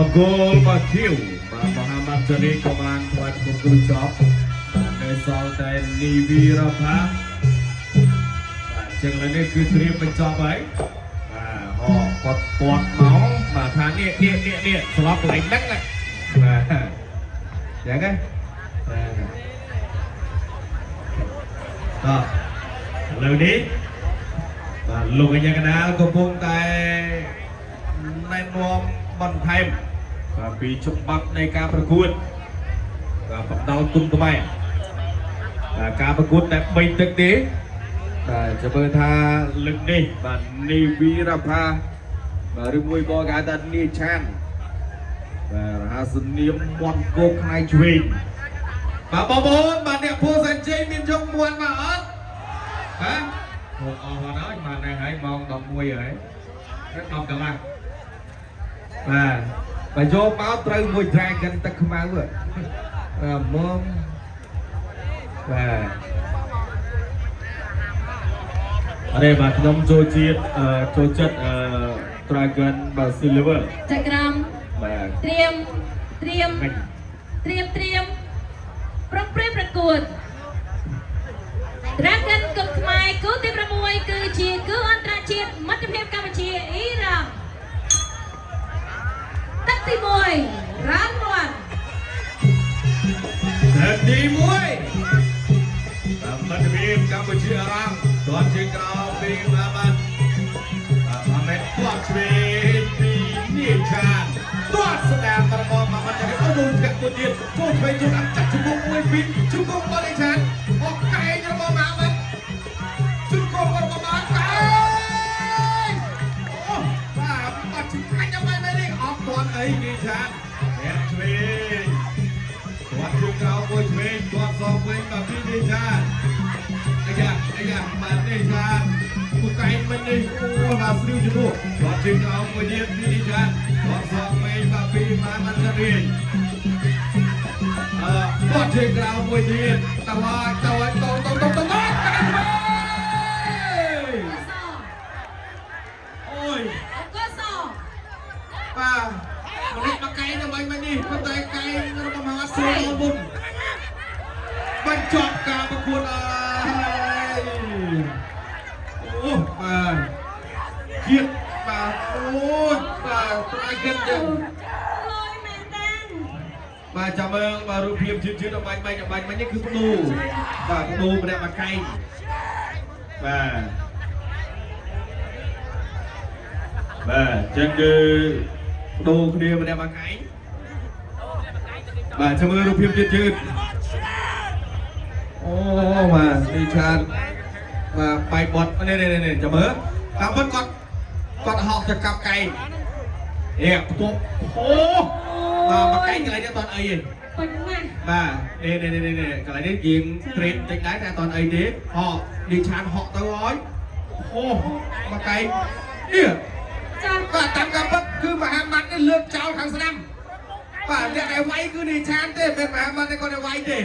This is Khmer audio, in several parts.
ង្គលបាទខៀវបាទមហាម៉ាត់ចារីក៏បានថ្វាយបង្គំគ្រូចប់បាទនៅសល់តែនីវីរ៉ាផាបាទចឹងឥឡូវនេះគឺត្រៀមបញ្ចប់ហើយបាទហកគាត់ពាត់មកបាទថានេះនេះនេះនេះស្លាប់កន្លែងហ្នឹងណាបាទចឹងណាបាទតោះឥឡូវនេះបាទលោកអញ្ញាកដាលកំពុងតែណែនាំបន្ថែមបាទពីច្បាប់នៃការប្រកួតបាទបដាល់គុណខ្មែរបាទការប្រកួតតែ3ទឹកទេបាទចាំមើលថាលើកនេះបាទនីវីរ៉ាផាបាទឬមួយក៏គេហៅថានីឆានបាទរហស្សនាមមាន់គោកផ្នែកឆ្វេងបាទបងប្អូនបាទអ្នកភូសែនជ័យមានយកមាន់មកអត់បាទហូបអស់ហើយបាទនេះហើយម៉ោង11ហើយ10កន្លះបាទបើយកមកត្រូវមួយ Dragon ទឹកខ្មៅបាទមុំបាទអរេបាទខ្ញុំចូលជាតិចូលចិត្តអឺ Dragon បាទ Silver ចក្រម បាទ ត្រៀមត្រៀម មិញ ត្រៀមត្រៀមប្រងព្រាប្រកួត Dragon គុនខ្មែរគូទី6គឺជាគូអន្តរជាតិមិត្តភាពកម្ពុជាអ៊ីរ៉ង់ទឹកទី1 round 1 ទឹកទី1បាទមិត្តភាពកម្ពុជាអរ៉ង់ទាត់ជាក្រោមពីម៉ាម៉ាត់បាទម៉ាម៉េតទាត់ឆ្វេងពីនីឆានទាត់ស្ដាមរបស់ម៉ាម៉ាត់ចាក់អូដូចធាក់មួយទៀតចូលឆ្វេងចូលអាប់ចាក់ជង្គង់មួយពីរជង្គង់របស់នីឆានអកកែងរបស់ម៉ាម៉ាត់ជង្គង់របស់ម៉ាម៉ាត់កែងអូបាទបាត់ឆ្ងាញ់អ្វីមែននេះអត់ទាន់អីនីឆានធាក់ឆ្វេង គាត់ជើងក្រោមមួយឆ្វេងគាត់សងវិញបាទពីនេះចានអាយ៉ាអាយ៉ាបាទនេះចានគូកែងមិញនេះអូបាទស្រីវជំនួសគាត់ជើងក្រោមមួយទៀតពីនេះចានគាត់សងវិញបាទពីម៉ាមិនចារីអឺគាត់ជើងក្រោមមួយទៀតតើហើយតើហើយតតតតតកែងវិញ ស អូយ អង្គស បាទមនិតមកកែងដើម្បីមិញនេះប៉ុន្តែកែងរបស់មហាស្រីដល់មុនបញ្ចប់ការប្រកួតអើយអូបាទជាតិបាទអូយបាទត្រៃកិនចឹង លយមែនតាន បាទចាំមើលបាទរូបភាពជាតិជាតិអបាញ់បាញ់អបាញ់បាញ់នេះគឺបដូរបាទបដូរម្នាក់មកកែងបាទបាទចឹងគឺបដូរគ្នាម្នាក់មកកែងបាទចាំមើលរូបភាពជាតិជាតិអូបាទនេះឆានបាទបាយបត់នេះនេះនេះចាំមើលតាមពិតគាត់គាត់ហោះទៅកាប់កែងនេះផ្ទប់អូបាទមកកែងកន្លែងនេះអត់អីទេ ពេញណាស់ បាទនេះនេះនេះនេះកន្លែងនេះយើងត្រេតតិចដែរតែអត់តអីទេហក់នេះឆានហក់ទៅហើយអូមកកែងនេះ ចា បាទតាមការពិតគឺមហាម៉ាត់នេះលើកចោលខាងស្ដាំបាទអ្នកដែលវាយគឺនេះឆានទេមិនមែនមហាម៉ាត់ទេគាត់ដែលវាយទេ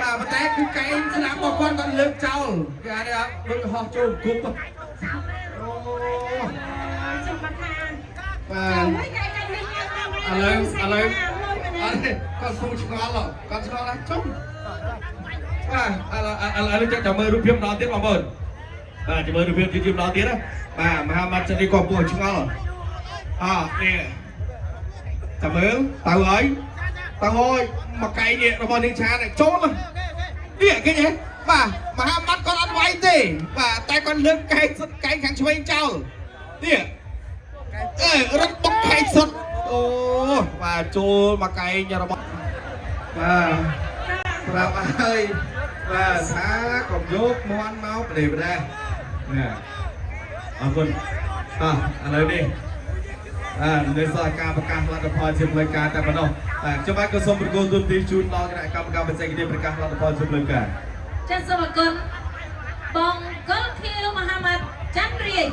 បាទប៉ុន្តែគឺកែងស្ដាំរបស់គាត់គាត់លើកចោលគេហៅថាដូចហោះចូលគប់អូ ចាំមកថា បាទ ហើយកែកែនេះញ៉ាំតាម ឥឡូវឥឡូវអត់ទេគាត់គង់ឆ្ងល់ហ៎គាត់ឆ្ងល់ណាស់ចុំបាទឥឡូវឥឡូវចាំមើលរូបភាពម្ដងទៀតបងប្អូនបាទចាំមើលរូបភាពជាម្ដងទៀតណាបាទមហាម៉ាត់ចិត្តនេះគាត់ពួកឆ្ងល់អនេះចាំមើលទៅហើយទៅហើយមកកែងនេះរបស់នាងឆានចូលមកនេះឃើញទេបាទមហាម៉ាត់គាត់អត់វាយទេបាទតែគាត់លើកកែងសុតកែងខាងឆ្វេងចោលនេះ អេរត់បុកខែកសុតអូបាទចូលមកកែងរបស់បាទប្រាប់ហើយបាទថាកុំយកមន់មកប្រេប្រេះនេះអរគុណតោះឥឡូវនេះបាទនៅសល់ការប្រកាសលទ្ធផលជាផ្លូវការតែប៉ុណ្ណោះបាទខ្ញុំបាទក៏សូមប្រគល់ទូនទីជូនដល់គណៈកម្មការបច្ចេកទេសប្រកាសលទ្ធផលជាផ្លូវការ ចាសសូមអរគុណបងកុលខៀវមហាម៉ាត់ច័ន្ទរាជ